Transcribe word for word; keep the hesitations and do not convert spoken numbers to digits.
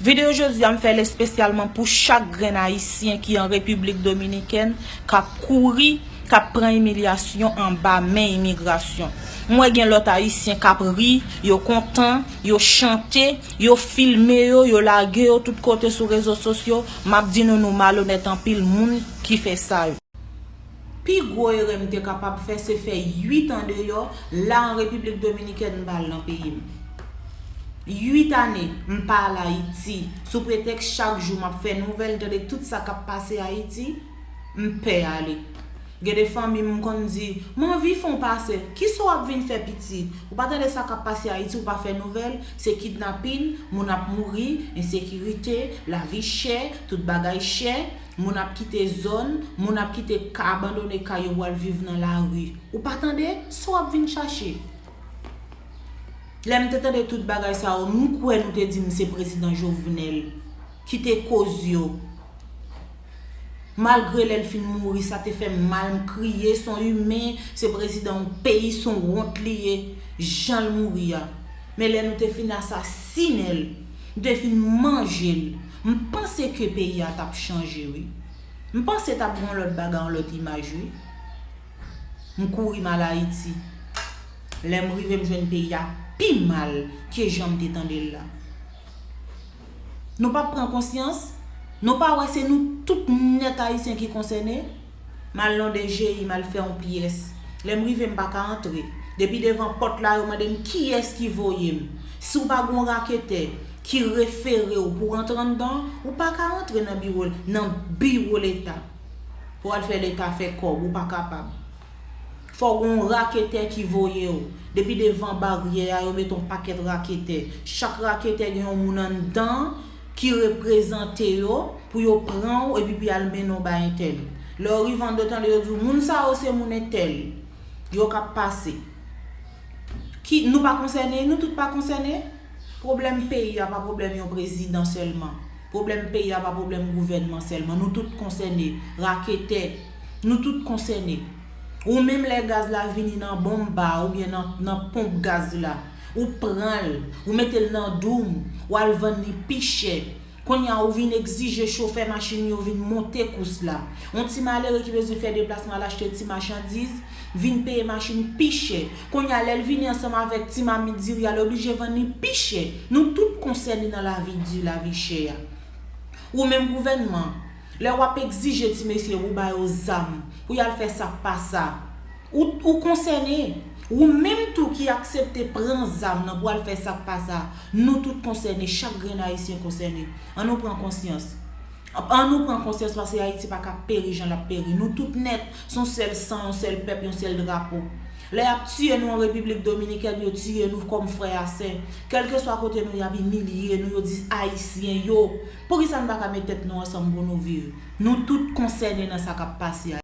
Videyo jodi a m fè l espesyalman pou chak grenn Ayisyen ki an Repiblik Dominikèn k ap kouri, k ap pran imilyasyon anba men imigrasyon. M wè gen lòt Ayisyen k ap ri, yo kontan, yo chante, yo filme yo, yo lage yo tout kote sou rezo sosyo. M ap di nou, nou malonèt anpil moun ki fè sa yo. Pi gwo erè m te kapab fè, se fè uit an deyò, la an Repiblik Dominikèn, m pa al nan peyi m. Uit ane, m pa al Ayiti, sou pretèks chak jou m ap fè nouvèl, m tande tout sa k ap pase Ayiti, m pè ale. Gen de fanmi m konn di, m anvi fè w pase, kisa w ap vin fè piti? Ou pa tande sa k ap pase Ayiti, ou pa fè nouvèl, se kidnapin, moun ap mouri, ensekirite, lavi chè, tout bagay chè. Moun ap kite zòn, moun ap kite ka, abandone kay yo pou al viv nan lari. Ou pa tande? Sa w ap vin chache? Lè m te tande tout bagay sa yo, m kwè nou te di m se prezidan Jovenel ki te koz yo. Malgre lè l fin mouri, sa te fè m mal, m kriye, s on imen, se prezidan yon peyi, s on wont li ye, jan l mouri a. Men lè nou te fin asasinen l, nou te fin manje l, m panse ke peyi a t ap chanje, wi. M panse t ap gen yon lòt bagay, yon lòt imaj, wi. M kouri m al Ayiti. Lè m rive, m jwenn peyi a pi mal ke jan m te tande l la. Nou p ap pran konsyans? Nou pa wè se nou tout nèt Ayisyen ki konsène? M al nan D G I, m al fè yon pyès. Lè m rive, m pa ka antre. Depi devan pòt la, yo mande m kiyès ki voye m. Si w pa gen yon raketè ki refere w pou w antre anndan, ou pa ka antre nan biwo, nan biwo Leta. Pou w al fè Leta fè kòb, ou pa kapab. Fò w gen yon raketè ki voye w. Depi devan baryè a, yo met yon pakèt raketè. Chak raketè gen yon moun anndan ki reprezante yo pou yo pran w epi pou y al mennen w bay entèl. Lè w rive anndan, tande yo di w, moun sa yo se moun entèl. Yo k ap pase. Ki, nou pa konsène? Nou tout pa konsène? Pwoblèm peyi a pa pwoblèm yon prezidan sèlman. Pwoblèm peyi a pa pwoblèm gouvènman sèlman. Nou tout konsène. Raketè, nou tout konsène. Ou menm lè gaz la vini nan bonm ba oubyen nan, nan ponp gaz la, ou pran l, ou mete l nan doum, ou al vann li pi chè. Kounye a ou vin egzije chofè machin yo vin monte kous la. Yon ti malere ki bezwen fè deplasman al achte ti machandiz, vin peye machin pi chè. Kounye a lè l vini ansanm avèk ti mamit diri a, l oblije vann li pi chè. Nou tout konsène nan lavi di, lavi chè a. Ou menm gouvènman, lè w ap egzije ti mesye ou ba yo zam pou y al fè sa k pa sa, ou, ou konsène. Ou menm tou ki aksepte pran zam nan pou al fè sa k pa sa, nou tout konsène, chak grenn Ayisyen konsène. Ann nou pran konsyans. Ann nou pran konsyans, paske Ayiti pa ka peri jan l ap peri. Nou tout nèt, s on sèl san, yon sèl pèp, yon sèl drapo. Lè y ap tiye nou an Repiblik Dominikèn, yo tiye nou kòm frè a sè. Kèlkeswa kote nou ye, y ap imilye nou, yo di Ayisyen yo. Poukisa n pa ka met tèt nou ansanm pou nou viv? Nou tout konsène nan sa k ap pase a.